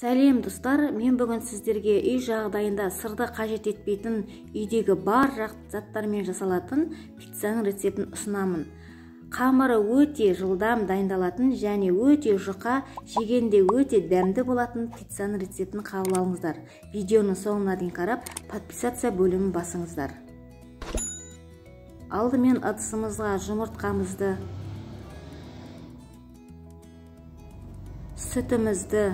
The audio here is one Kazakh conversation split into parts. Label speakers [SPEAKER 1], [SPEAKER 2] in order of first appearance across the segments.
[SPEAKER 1] Сәлем достар, мен бүгін сіздерге үй жағдайында сырды қажет етпейтін үйдегі бар заттармен жасалатын пиццаның рецептін ұсынамын. Қамыры өте жылдам дайындалатын және өте жұқа, жегенде өте дәмді болатын пиццаның рецептін қабыл алыңыздар. Видеоның соңына дейін қарап, подписаться бөлімін басыңыздар. Алдымен ыдысымызға жұмыртқамызды, сүтімізді,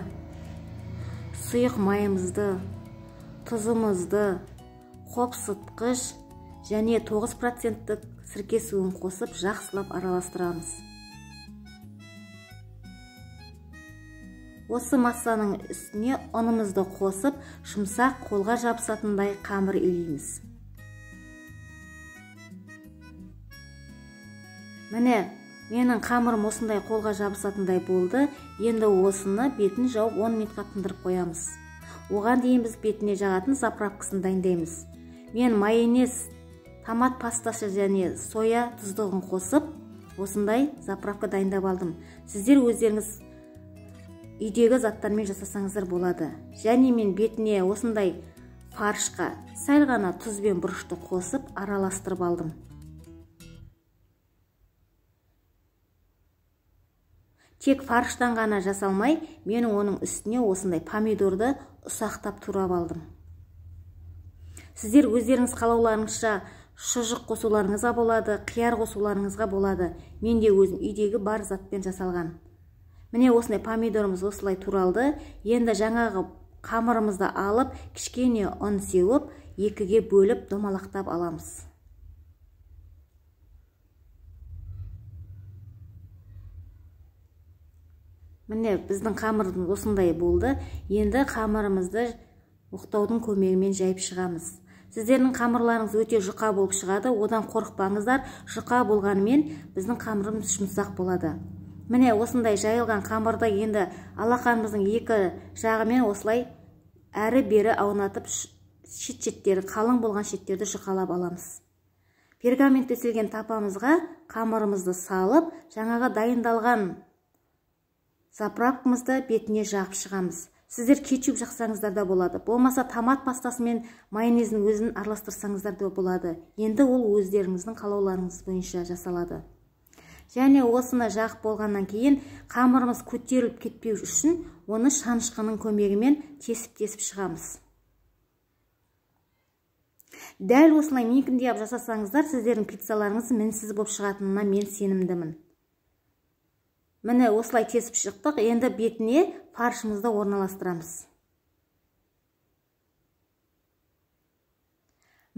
[SPEAKER 1] сұйық майымызды, тұзымызды, қопсытқыш және 9% сірке суын қосып жақсылап араластырамыз. Осы массаның үстіне ұнымызды қосып, жұмсақ қолға жабысатындай қамыр илейміз. Міне, менің қамырым осындай қолға жабысатындай болды. Енді осыны бетін жауып 10 минутқа тындырып қоямыз. Оған дейін біз бетіне жағатын заправкасын дайындаймыз. Мен майонез, томат пастасы және соя тұздығын қосып, осындай заправка дайындап алдым. Сіздер өздеріңіз үйдегі заттармен жасасаңыздар болады. Және мен бетіне осындай фаршқа сәл ғана тұз бен бұрышты қосып араластырып алдым. Тек фарштан ғана жасалмай, мен оның үстіне осындай помидорды ұсақтап турап алдым. Сіздер өздеріңіз қалауларыңызша шұжық қосуларыңызға болады, қияр қосуларыңызға болады. Мен де өзім үйдегі бар затпен жасалған. Міне осындай помидорымыз осылай туралды. Енді жаңағы қамырымызды алып, кішкене ұн сеуіп, екіге бөліп домалақтап аламыз. Міне біздің қамырымыз осындай болды. Енді қамырымызды оқтаудың көмегімен жайып шығамыз. Сіздердің қамырларыңыз өте жұқа болып шығады, одан қорықпаңыздар. Жұқа болғанымен біздің қамырымыз жұмсақ болады. Міне осындай жайылған қамырды енді алақанымыздың екі жағымен осылай әрі-бері аунатып, шет-шеттері, қалың болған шеттерді жұқалап аламыз. Пергамент төселген тапамызға қамырымызды салып, жаңағы дайындалған заправкамызды бетіне жағып шығамыз. Сіздер кетчуп жақсаңыздар да болады. Болмаса томат пастасы мен майонездің өзін араластырсаңыздар да болады. Енді ол өздеріңіздің қалауларыңыз бойынша жасалады. Және осыны жағып болғаннан кейін қамырымыз көтеріліп кетпеу үшін оны шанышқының көмегімен тесіп-тесіп шығамыз. Дәл осылай менікіндей қылып жасасаңыздар, сіздердің пиццаларыңыз мінсіз болып шығатынына мен сенімдімін. Міне осылай тесіп шықтық. Енді бетіне фаршымызды орналастырамыз.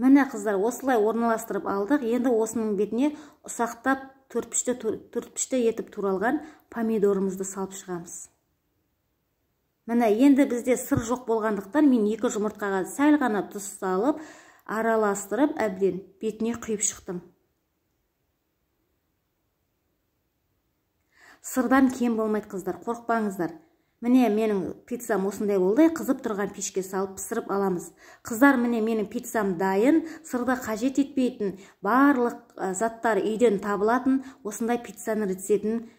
[SPEAKER 1] Міне қыздар, осылай орналастырып алдық. Енді осының бетіне ұсақтап төртпішті етіп туралған помидорымызды салып шығамыз. Міне енді бізде сыр жоқ болғандықтан мен екі жұмыртқаға сәл ғана тұз салып, араластырып, әбден бетіне құйып шықтым. Сырдан кем болмайды қыздар, қорықпаңыздар. Міне менің пиццам осындай болды. Қызып тұрған пешке салып пісіріп аламыз. Қыздар, міне менің пиццам дайын. Сырды қажет етпейтін, барлық заттар үйден табылатын осындай пиццаның рецептін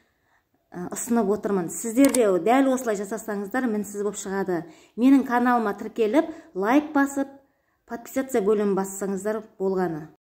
[SPEAKER 1] ұсынып отырмын. Сіздер де дәл осылай жасасаңыздар мінсіз болып шығады. Менің каналыма тіркеліп, лайк басып, подписаться бөлімін бассаңыздар болғаны.